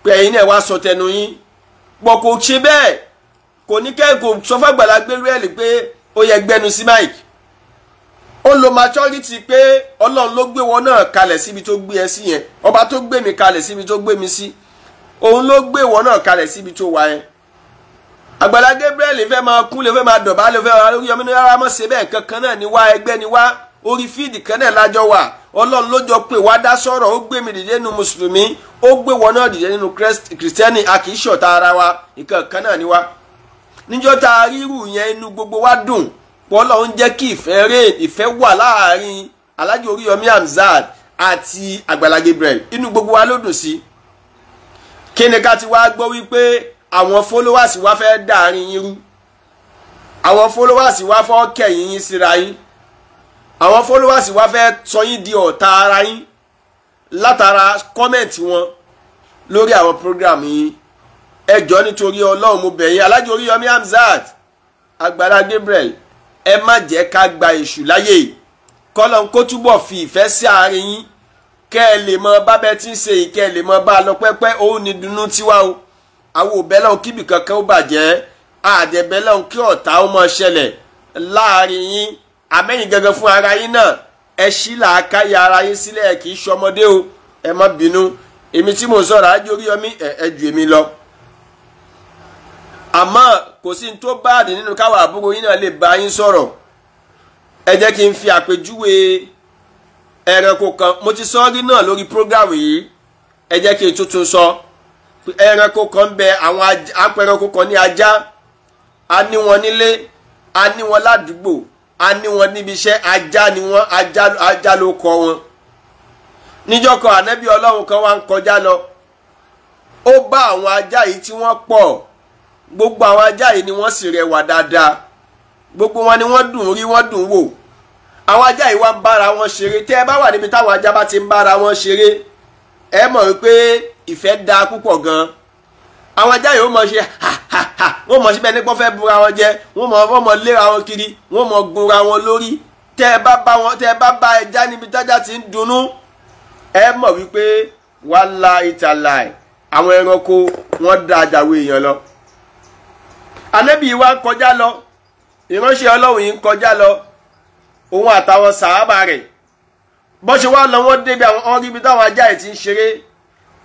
pé ẹ̀yin náà wá sọ tẹnu yín. Pọ̀ kò ṣe bẹ́ẹ̀, kò ní kẹ́ kò sọ fún Àgbàlá Gabriel pé ó yẹ gbẹnu sí máìkì. Ó lo maturity pé Ọlọ́run ló gbé wọn náà kalẹ̀ síbi tó gbé ẹ sí yẹn, ọba tó gbé mi kalẹ̀ síbi tó gbé mi sí, òun ló gbé wọn náà kalẹ̀ síbi tó wà yẹn. Àgbàlá Gabriel fẹ́ máa kún lè fẹ́ máa dọ̀bálẹ̀ fẹ́ máa lórí ọmọ rárá mọ́ ṣe bẹ́ẹ̀, kankan náà ni wá, ẹgbẹ́ ni wá, orí fíìdì kan náà lájọ wà. Ọlọ́run ló jọ pé wá dá sọ̀rọ̀, ó gbé mi dìde nínú mùsùlùmí, ó gbé wọn náà dìde nínú kìrìsìtẹ́nì, a kì í ṣọ̀tá ara wa, nǹkan kan náà ni wá. Níjọ́ tá a ríru yẹn inú gbogbo wa dùn, Ọlọ́run jẹ́ kí ìfẹ́ rè, ìfẹ́ wà láàrin Alhaji Oríyọmí Hamzat àti Àgbàlá Gabriel, inú gbogbo wa ló dùn sí. Kí ni ká ti wá gbọ́ wípé àwọn followers wa fẹ́ dàárín yín rú, àwọn followers wa fẹ́ kẹ̀yìn yín síra yín, àwọn followers wa fẹ́ sọ yín di ọ̀tá ara yín látara comment wọn lórí àwọn program yín. Ẹ jọ̀ọ́ nítorí Ọlọ́run mo bẹ̀ yín, Alhaji Oríyọmí Hamzat, Àgbàlá Gabriel, ẹ má jẹ́ ká gba èṣù láyè, kọ́lọ́n kó túbọ̀ fi ìfẹ́ sí àárín yín, kẹ́ ẹ lè mọ bábẹ́ tí ń ṣe yìí, kẹ́ ẹ lè mọ bá a lọ pẹ́pẹ́. Òun ni dùnnú tiwa o. Àwọn òbẹ́ lọ́hùn kíbi kankan ó bàjẹ́, àdẹ̀bẹ́ lọ́hùn kí ọ̀tá ó máa ṣẹlẹ̀ láàrin yín. Àmẹ́yìn gangan fún ara yín náà, ẹ ṣí làákàyè ara yín sílẹ̀, kì í ṣọmọdé o, ẹ má bínú. Èmi tí mò ń sọ̀rọ̀ Alhaji Oríyọmí, ẹ ju èmi lọ. Àmọ́ kò sí ní tó báàdì nínú káwọn àbúrò yín náà lè bá yín sọ̀rọ̀. Ẹ jẹ́ kí n fi àpèjúwe ẹranko kan, mo ti sọ rí náà lórí program yìí, ẹ jẹ́ kí n tuntun sọ. Ẹranko kan bẹ, àwọn apẹranko kan ní ajá, a ní wọn nílé, a ní wọn ládùúgbò, a ní wọn níbi iṣẹ́, ajá ni wọn, ajá ló kọ wọn. Níjọ́ kan ànábì Ọlọ́run kan wá ń kọjá lọ, ó bá àwọn ajá yìí tí wọ́n pọ̀. Gbogbo àwọn ajá yìí ni wọ́n sì rẹwà dáadáa, gbogbo wọn ni wọ́n dùn rí, wọ́n dùn wò. Àwọn ajá yìí wá ń bára wọn ṣeré. Tẹ́ ẹ bá wà níbi táwọn ajá bá ti ń bára wọn ṣeré, ẹ mọ̀ wípé ìfẹ́ da púpọ̀ gan. Àwọn ajá yìí ó mọ̀ ṣe ha ha ha, wọ́n mọ̀ síbẹ̀ nípa fẹ́ búra wọn jẹ, wọ́n mọ̀ léra wọn kiri, wọ́n mọ̀ gunra wọn lórí. Tẹ́ ẹ bá bá wọn, tẹ́ ẹ bá bá ẹja níbi tájá ti ń dunnú, ẹ mọ̀ wípé wàhálà ìtàláì àwọn ẹranko wọ́n da àjàwé èèyàn lọ. Ànábì wa ń kọjá lọ, ìránṣẹ́ Ọlọ́run yìí ń kọjá lọ, òun àtàwọn sàhábà rẹ̀. Bó ṣe wá lọ, wọ́n débi àwọn ọ̀rí ibi táwọn ajá yìí ti ń ṣeré.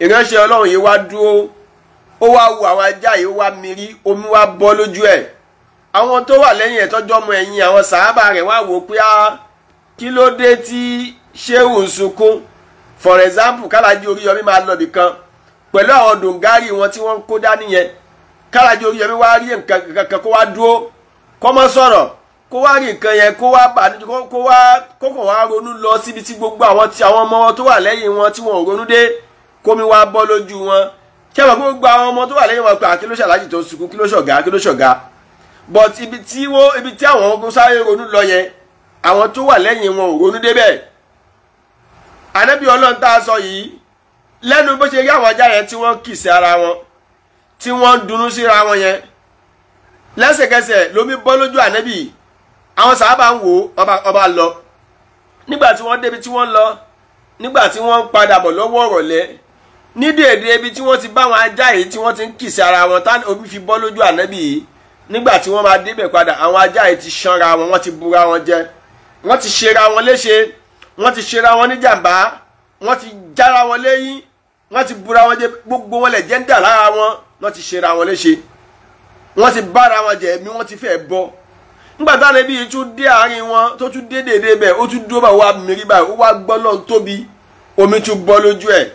Ìránṣẹ́ Ọlọ́run yìí wá dúró, ó wá wo àwọn ajá yìí, ó wá mirí, omi wá bọ́ lójú ẹ̀. Àwọn tó wà lẹ́yìn ẹ̀ tọ́jú ọmọ ẹ̀yìn àwọn sàhábà rẹ̀ wá wò ó pé á kí ló dé tí ṣéwù ń sunkún. For example, Kálájí Oríyọmí máa lọ ibìkan pẹ̀lú àwọn dòǹgárì wọn tí wọ́n ń kó dání yẹn. Kálájí Oríyọmí wá rí nǹkan kankan kó wá dúró, kó má sọ̀rọ̀, kó wá rí nǹkan yẹn, kó wá bà kó wá kókò wá ronú lọ síbi tí gbogbo àwọn tí àwọn ọmọ tó wà lẹ́yìn wọn tí wọn ò ronú dé, kómi wá bọ́ lójú wọn. Ṣé wọn kó gba àwọn ọmọ tó wà lẹ́yìn wọn pé kí ló ṣàlájì tó sunkún, kí ló ṣọ̀gá, kí ló ṣọ̀gá. But ibi tí àwọn ogun sáré ronú lọ yẹn, àwọn tó wà lẹ́yìn wọn ò ronú débẹ̀. Ànábì Ọlọ́run tá a sọ yìí, lẹ́nu bó ṣe rí àwọn ajá yẹn tí wọ́n kì sí ara wọn, tí wọ́n ń dunnú síra wọn yẹn, lẹ́sẹ̀kẹsẹ̀ lomi bọ́ lójú ànábì. Àwọn sàábà ń wò ọba lọ. Nígbà tí wọ́n débi tí wọ́n lọ, nígbà tí wọ́n ń padà bọ̀ lọ́wọ́ ọ̀rọ̀lẹ́, ní dèédé ibi tí wọ́n ti bá àwọn ajá yìí tí wọ́n ti ń kì sí ara wọn, tá omi fi bọ́ lójú ànábì yìí. Nígbà tí wọ́n máa débẹ̀ padà, àwọn ajá yìí ti ṣanra wọn, wọ́n ti bura wọn jẹ, wọ́n ti ṣera wọn léṣe, wọ́n ti ṣera wọn níjàmbá, wọ́n ti jára wọn léyín, wọ́n ti bura wọn jẹ, gbogbo wọn lẹ̀ jẹ́ ń dà lára wọn, wọ́n ti ṣera wọn léṣe, wọ́n ti bára wọn jẹ, ẹ̀mí wọ́n ti fẹ́ bọ́. Nígbà táwọn ẹbí yìí tún dé àárín wọn, tó tún dé dèdè bẹ̀, ó tún dúró bá wà mìírí báyìí, ó wá gbọ́ lọ́n tóbi, omi tún bọ́ lójú ẹ̀,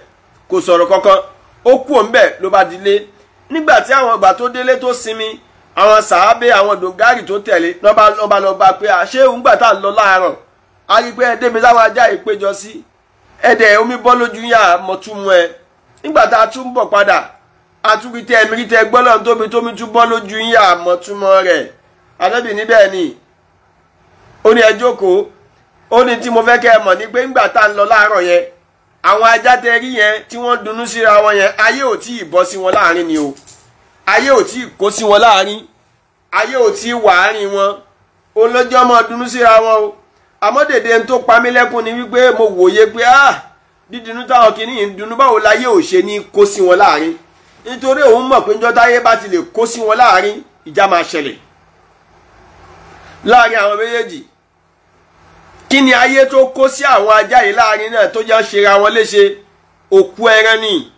kò sọ̀rọ̀ kankan, ó kú òun bẹ̀ ló bá dilé. Nígbà tí àwọn ìgbà tó délé tó sinmi, àwọn sàábé àwọn dògárì tó tẹ̀lé lọ́ba lọ bá pé àṣé òun gbà tá à ń lọ láàárọ̀, a rí pé ẹdẹ mi táwọn ajá yìí péjọ sí, ẹdẹ omi bọ́ lójú yà mọ̀túnmú ẹ. Nígbà tá a tún bọ̀ padà, a tún rí tẹ ẹ̀mí rí tẹ gbọ́lọ̀ tóbi tómi tún bọ́ lójú yà mọ̀túnmọ́ rẹ̀. Ànábì níbẹ̀ ni ó ní ẹ jókòó, ó ní tí mo fẹ́ kẹ́ ẹ mọ̀ ní pé ńgbà tá à ń lọ láàárọ̀ yẹn, àwọn ajá tẹ rí yẹn tí wọ́n dunnú síra wọn yẹn, ayé ò tí ì bọ́ sí wọn láàrin ni o, ayé ò tí ì kó sí wọn láàrin, ayé ò tí ì wà árin wọn, olójó mọ́ dunnú síra wọn o. Àmọ́ dèdè ń tó pa mí lẹ́kún ni wípé mo wòye pé dídùnnú táwọn kìíní yìí ń dunnú, báwo láyé ò ṣe ní kó sí wọn láàrin? Nítorí òun mọ̀ pé njọ́ táyé bá ti lè kó sí wọn láàrin, ìjà máa ṣẹlẹ̀ láàrin àwọn méjèèjì. Kí ni ayé tó kó sí àwọn ajá yìí láàrin náà tó jẹ́ ṣera wọn léṣe? Òkú ẹran ni,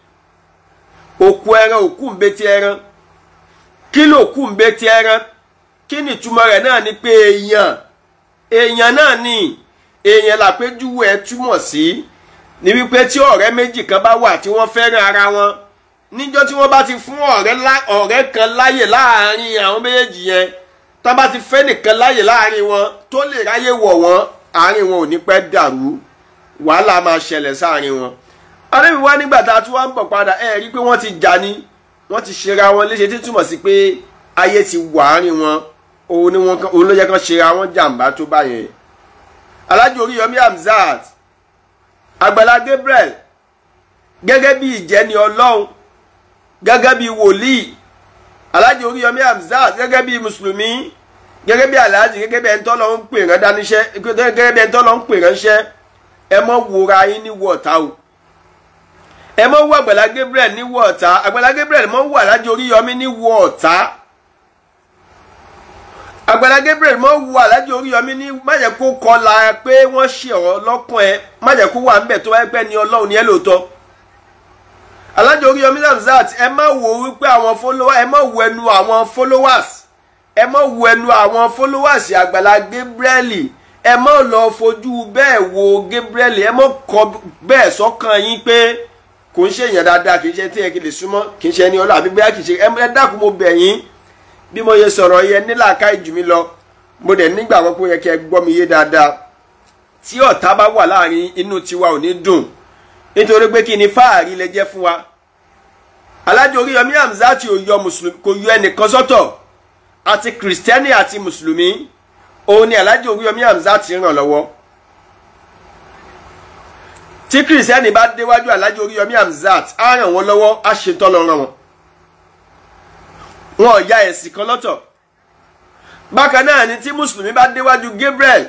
òkú ẹran, òkú ńbẹ́tì ẹran. Kí ló kú ńbẹ́tì ẹran? Kí ni ìtumọ̀ rẹ̀ náà ni pé èèyàn, èèyàn náà ni èèyàn làpéjúwe ẹ túmọ̀ sí ni wípé tí ọ̀rẹ́ méjì kan bá wà tí wọ́n fẹ́ràn ara wọn, níjọ́ tí wọ́n bá ti fún ọ̀rẹ́ kan láyè láàrin àwọn méjèèjì yẹn, tá bá ti fẹ́ nìkan láyè láàrin wọn tó lè ráyè wọ̀ wọ́n, àárín wọn ò ní pẹ́ dàrú, wàhálà máa ṣẹlẹ̀ sáàrin wọn. Ànábì wá nígbà tá a tún wá ń bọ̀ padà, ẹ rí pé wọ́n ti jà ní, wọ́n ti ṣera wọn léṣe, tí túmọ̀ sí pé ayé ti wà àárín wọn, òun ló yẹ kán ṣera wọn jàǹbá tó báyẹn. Alhaji Oríyọmí Hamzat, Àgbàlá Gabriel, gẹ́gẹ́ bí ìjẹni Ọlọ́run, gẹ́gẹ́ bí wòlíì, Alhaji Oríyọmí Hamzat gẹ́gẹ́ bí mùsùlùmí, gẹ́gẹ́ bí alhaji, gẹ́gẹ́ bí ẹni tọ́lọ́ ń pè rán dáníṣẹ́, gẹ́gẹ́ bí ẹni tọ́lọ́ ń pè ránṣẹ́, ẹ mọ́ wòra yín ní wọ̀ọ́ta o. Ẹ mọ́ wo Àgbàlá Gabriel ní wọ̀ọ́ta, Àgbàlá Gabriel mọ́ wo Alhaji Oríyọmí ní wọ̀ọ́ta. Àgbàlá Gabriel mọ́ wo Alhaji Oríyọmí ní, má jẹ́ kó kọlà pé wọ́n ṣe ọ̀rọ̀ lọ́kàn ẹ, má jẹ́ kó wà ńbẹ̀ tó wáyé pé ní Ọlọ́run ni ẹ lóòótọ́. Alhaji Oríyọmí Hamzat, ẹ má wo wípé àwọn followers, ẹ má wo ẹnu àwọn followers, ẹ má wo ẹnu àwọn followers Àgbàlá Gabriel, ẹ má lọ fojú bẹ́ẹ̀ wo Gabriel, ẹ má kọ bẹ́ẹ̀ sọ́kàn yín pé kò ń ṣe èèyàn dáadáa, kì í ṣe tí ẹ kì í lè súnmọ́, kì í ṣe ẹni Ọlọ́run àbí bóyá kì í ṣe. Ẹ dákun, mo bẹ̀ yín, bí mo ṣe sọ̀rọ̀ yẹn nílàáká ìjù mi lọ, mo dẹ̀ nígbàgbọ́ pé ó yẹ kí ẹ gbọ́ mi yé dáadáa. Tí ọ̀tá bá wà láàrin inú tiwa ò ní dùn, nítorí pé kí ni fáàrí lè jẹ́ fún wa. Alhaji Oríyọmí Hamzat ò yọ mùsùlùmí, kò yọ ẹnìkan sọ́tọ̀, àti kìrìsìtẹ́nì àti mùsùlùmí, òun ni Alhaji Oríyọmí Hamzat ràn lọ́wọ́. Tí kìrìsìtẹ́nì bá déwájú Alhaji Oríyọmí Hamzat, á ràn wọ́n lọ́wọ́, á ṣetán lọ ràn wọ́n. Wọn ò ya ẹ̀sìn kan lọ́tọ̀. Bákan náà ni tí mùsùlùmí bá déwájú Gabriel,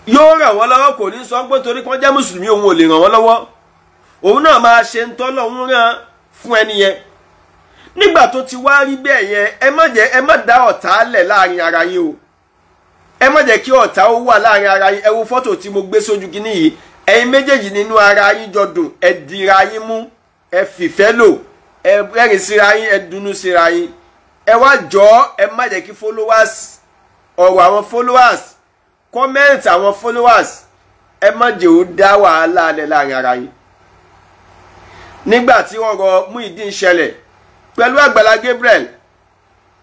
yóò ràn wọ́n lọ́wọ́, kò ní sọ pé torí kí wọ́n jẹ́ mùsùlùmí òun ò lè ràn wọ́n lọ́wọ́. Òun náà máa ṣe ń tọ́ lọ́hún rán fún ẹni yẹn. Nígbà tó ti wá rí bẹ́ẹ̀ yẹn, ẹ má jẹ́, ẹ má dá ọ̀tá lẹ̀ láàrin ara yín o. Ẹ má jẹ́ kí ọ̀tá ó wà láàrin ara yín. Ẹ wo fọ́tò tí mo gbé sójú kínní yìí, ẹ̀yin méjèèjì nínú ara yín jọ dùn, ẹ dira yín mú, ẹ fìfẹ́ lò, ẹ rẹ́rìn síra yín, ẹ dunnú síra yín. Ẹ wá jọ, ẹ má jẹ́ kí followers, ọ̀rọ̀ àwọn followers, comment àwọn followers, ẹ má jẹ́ ó dá wàhálà lẹ̀ láàrin ara yín. Nígbà tí ọ̀rọ̀ Muyideen ṣẹlẹ̀ pẹ̀lú Àgbàlá Gabriel,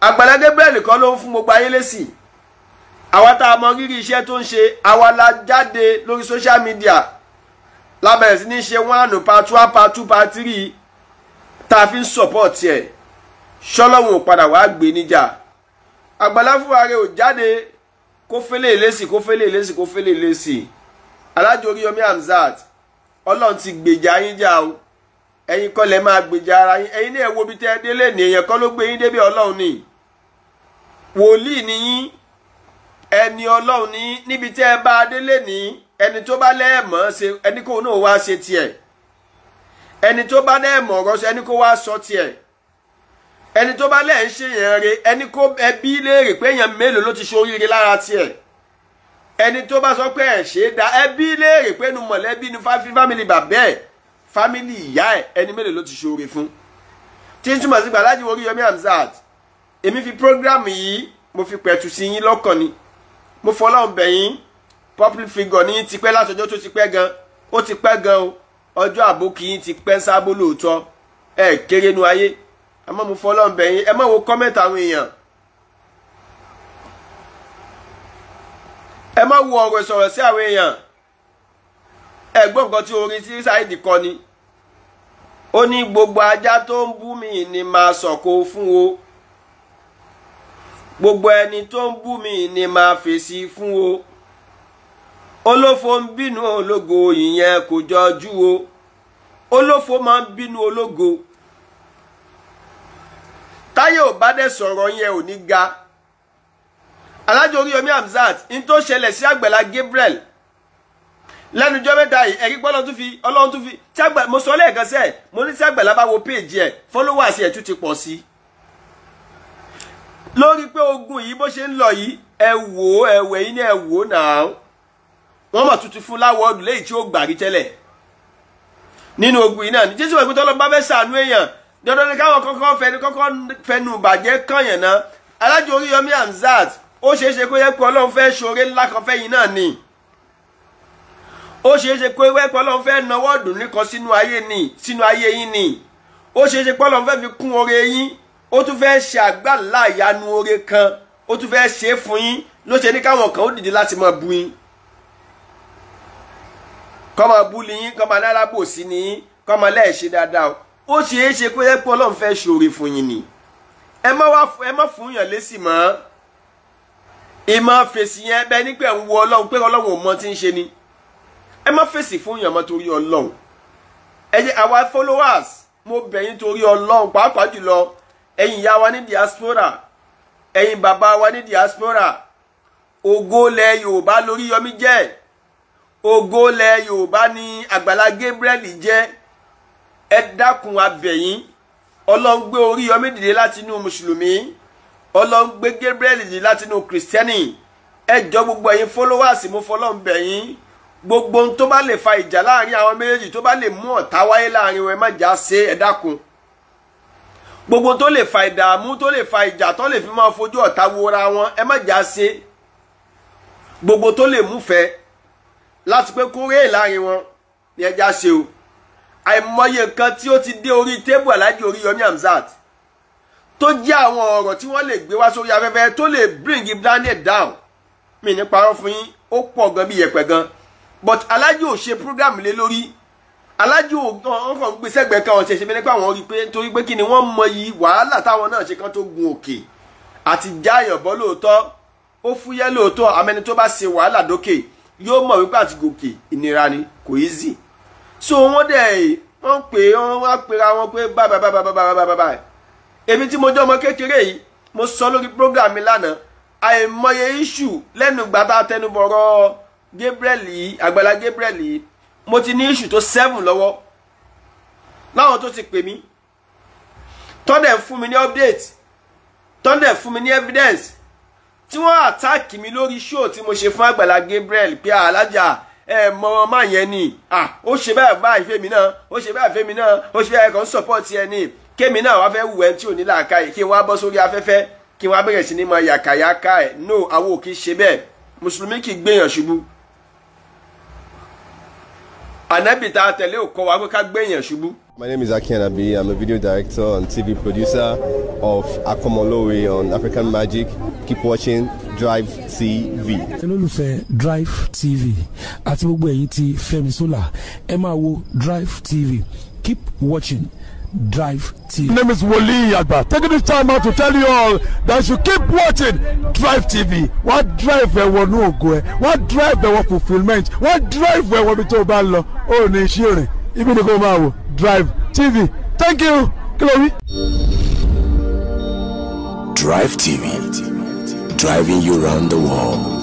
Àgbàlá Gabriel kọ́ ló ń fún gbogbo ayé lésì. Àwa tá a mọ rírì iṣẹ́ tó ń ṣe, àwa la jáde lórí social media, la bẹ̀rẹ̀ sí ní ṣe 1 part 1 part 2 part 3. Tá a fi ń support ẹ̀, ṣọlọ́run ò padà wàá gbé níjà. Àgbàlá fúnra rẹ̀ ò jáde kó fẹ́lẹ̀ lésì, kó fẹ́lẹ̀ lésì, kó fẹ́lẹ̀ lésì. Alhaji Oríyọmí Hamzat, Ọlọ́run ti gbèjà yín jà o. Ẹ̀yin kọ́ lẹ máa gbèjà ara yín. Ẹ̀yin náà wo ibi tẹ́ ẹ délé ní, èèyàn kọ́ ló gbé yín débi, Ọlọ́run ni. Wòlíì ni yín, ẹni Ọlọ́run ní. Níbi tẹ́ ẹ bá délé ní, ẹni tó bá lẹ́ẹ̀mọ́ ṣe, ẹni kó náà wá ṣe tiẹ̀. Ẹni tó bá lẹ́ẹ̀mọ́ ọ̀rọ̀ ṣe, ẹni kó wá sọ tiẹ̀. Ẹni tó bá lẹ́ẹ̀ ń ṣe yẹn re, ẹni kó ẹbí léèrè pé èèyàn mélòó ló ti ṣe oríire lára tiẹ̀. Ẹni tó bá sọ pé ẹ̀ ṣe é da, ẹbí léèrè pé nu mọ̀lẹ́bí nu family bàbá ẹ̀, family ìyá ẹ̀, ẹni mélòó ló ti ṣe oore fún. Tí ń túmọ̀ sí pé Alhaji Oríyọmí Hamzat, èmi fi program yìí mo fi pẹ̀tù sí yín lọ́kàn ni. Mo fọlọ́run bẹ̀ yín. Public figure ní ti pẹ́ látọjọ́ tó ti pẹ́ gan, ó ti pẹ́ gan o. Ọjọ́ àbókì yín ti pẹ́ sábó lóòótọ́, ẹ kéré nu ayé. Àmọ́ mo fọlọ́run bẹ̀ yín, ẹ má wo comment àwọn èèyàn, ẹ má wo ọ̀rọ̀ ìsọ̀rọ̀ sí àwọn èèyàn. Ẹ gbọ́ nǹkan tí orin tí Saheed kọ ni. Ó ní gbogbo ajá tó ń bú mi ni máa sọ̀kò fún o, gbogbo ẹni tó ń bú mi ni máa fèsì fún o. Olófo ń bínú ológo, ìyẹn kò jọjú o. Olófo máa ń bínú ológo. Táyé ò bá dẹ̀ sọ̀rọ̀ yẹn ò ní ga. Alhaji Oríyọmí Hamzat, n tó ṣẹlẹ̀ sí Àgbàlá Gabriel lẹ́nujọ́ mẹ́ta yìí, ẹ̀rí pé Ọlọ́run tún fi tí àgbà, mo sọ lẹ́ẹ̀kan sẹ́ẹ̀, mo ní tí Àgbàlá bá wo péèjì ẹ̀, followers ẹ̀ tún ti pọ̀ sí i. Lórí pé ogun yìí bó ṣe ń lọ yìí, ẹ wò ó, ẹ wẹ̀ yín ní ẹ wò ó náà. Wọ́n mọ̀ tuntun fún láwọ́ọ̀dù léyìí tí ó gbà rí tẹ́lẹ̀ nínú ogun yìí náà ní Jésù ìpín tọ́lọ́ bá fẹ́ sànú èèyàn, dandan ni káwọn kọ́kọ́ fẹnu bàjẹ́ kànyàn náà. Alhaji Oríyọmí Hamzat, ó ṣeé ṣe kó yẹ pé Ọlọ́run fẹ́ ṣoore ńlá kan fẹ́yìn náà ni. Ó ṣeé ṣe kó yẹ pé Ọlọ́run fẹ́ nawọ́ dùn nìkan sínú ayé ni, sínú ayé yín ni. Ó ṣeé ṣe pé Ọlọ́run fẹ́ fi kún oore yín, ó tún fẹ́ ṣe àgbàlá ìyanu oore kan, ó tún fẹ́ ṣe é fún yín. Ló ṣe ní káwọn kan ó dìde láti máa bu yín, kọ́ máa bú ni yín, kọ́ máa lálábò sí ni yín, kọ́ máa lẹ́ẹ̀ṣe dáadáa o. Ó ṣeé ṣe kó yẹ pé Ọlọ́run fẹ́ ṣoore fún yín ni. Ẹ má fún yàn lésì mọ́. Ìmọ̀ fèsì yẹn bẹ́ẹ̀ ní pé ń wo Ọlọ́run pé Ọlọ́run ò mọ tí ń ṣe ni. Ẹ má fèsì fún yàn mọ́ torí Ọlọ́run. Ẹ jẹ́ àwa followers, mo bẹ̀ yín torí Ọlọ́run, pàápàá jùlọ ẹ̀yin ìyá wa ní diaspora, ẹ̀yin bàbá wa ní diaspora. Ògo lẹ̀ Yorùbá lóríyọmí jẹ́, ògo lẹ̀ Yorùbá ní Àgbàlá Gabriel jẹ́. Ẹ dákun, a bẹ̀ yín. Ọlọ́run gbé Oríyọmí dìde láti inú mùsùlùmí, Ọlọ́run gbé Gabriel dìde láti inú kìrìsìtẹ́nì. Ẹ jọ gbogbo ẹ̀yin followers, mo fọlọ́run bẹ̀ yín. Gbogbo ohun tó bá lè fa ìjà láàrin àwọn méjèèjì, tó bá lè mú ọ̀tá wáyé láàrin wọn, ẹ má jà ṣe, ẹ dákun. Gbogbo tó lè fa ìdààmú, tó lè fa ìjà, tó lè fi máa fojú ọ̀tá wora wọn, ẹ má jà ṣe. Gbogbo tó lè múfẹ́ láti pé kórè láàrin wọn ni ẹ já ṣe o. Àìmọye nǹkan tí ó ti dé orí tébù Alhaji Oríyọmí Hamzat tó jẹ́ àwọn ọ̀rọ̀ tí wọ́n lè gbé wá sórí afẹ́fẹ́ tó lè bring Daniel down, mi ní parọ́ fún yín, ó pọ̀ gan bí yẹ̀pẹ̀ gan. But Alhaji ò ṣe program lé lórí. Alhaji ò kàn ń gbé sẹ́gbẹ̀ẹ́ kan ọ̀sẹ̀ ṣe bí nípa àwọn rí pé torí pé kí ni wọ́n mọyì wàhálà táwọn náà ṣe kán tó gun òkè àti jáyàn bọ́ lóòótọ́. Ó fúyẹ́ lóòótọ́, àmẹ́ni tó bá ṣe wàhálà dókè yóò mọ̀ wípé àti gòkè ìnira ni, kò easy. So wọ́n dẹ̀ wọ́n pè wọ́n wá pera wọn pé báyìí báyìí báyìí báyìí báyìí. Èmi tí mo jẹ́ ọmọ kékeré yìí, mo sọ lórí program mi lánàá, àìmọye issue lẹ́nu gbàtà tẹnubọ̀rọ̀ Gabriel yìí, Àgbàlá Gabriel yìí, mo ti ní issue tó 7 lọ́wọ́ láwọn tó ti pè mí, tọ́ndẹ̀ fún mi ní update, tọ́ndẹ̀ fún mi ní evidence, tí wọ́n attack mi lórí show tí mo ṣe fún Àgbàlá Gabriel pé alájà ẹ mọ ọmọ yẹn ni, ó ṣe báyìí báyìí fèmí náà, ó ṣe báyìí fèmí náà, ó ṣe báyìí kan support ẹ ní kémi náà wá fẹ́ wù ẹ́ tí ò ní làákàyè kí n wá bọ́ sórí afẹ́fẹ́ kí n wá bẹ̀rẹ̀ sí ní mọ yàkàyàkà ẹ̀. No, àwọn ò kì í ṣe bẹ́ẹ̀. Mùsùlùmí kì í gbéyàn ṣubú. Ànábì tá a tẹ̀lé ò kọ́ wa pé ká gbéyàn ṣubú.
My name is Aki Anabi. I'm a video director and TV producer of Akomolowe on African Magic. Keep watching Drive TV.
Olólùfẹ́ Drive TV àti gbogbo ẹ̀yin tí Fẹ́mi Sola, ẹ máa wo Drive TV. Keep watching Drive TV.
My name is Wole Agba. Taking this time out to tell you all that you keep watching Drive TV. Wọ́n drive ẹ wọnú ògo ẹ, wọ́n drive ẹ wọ fulfilment, wọ́n drive ẹ wọ ibi tó o bá ń lọ. Ó ní iṣẹ́ rìn, ibi ni kò máa wò Drive TV. Thank you. Kí ló wí?
Drive TV, driving you round the world.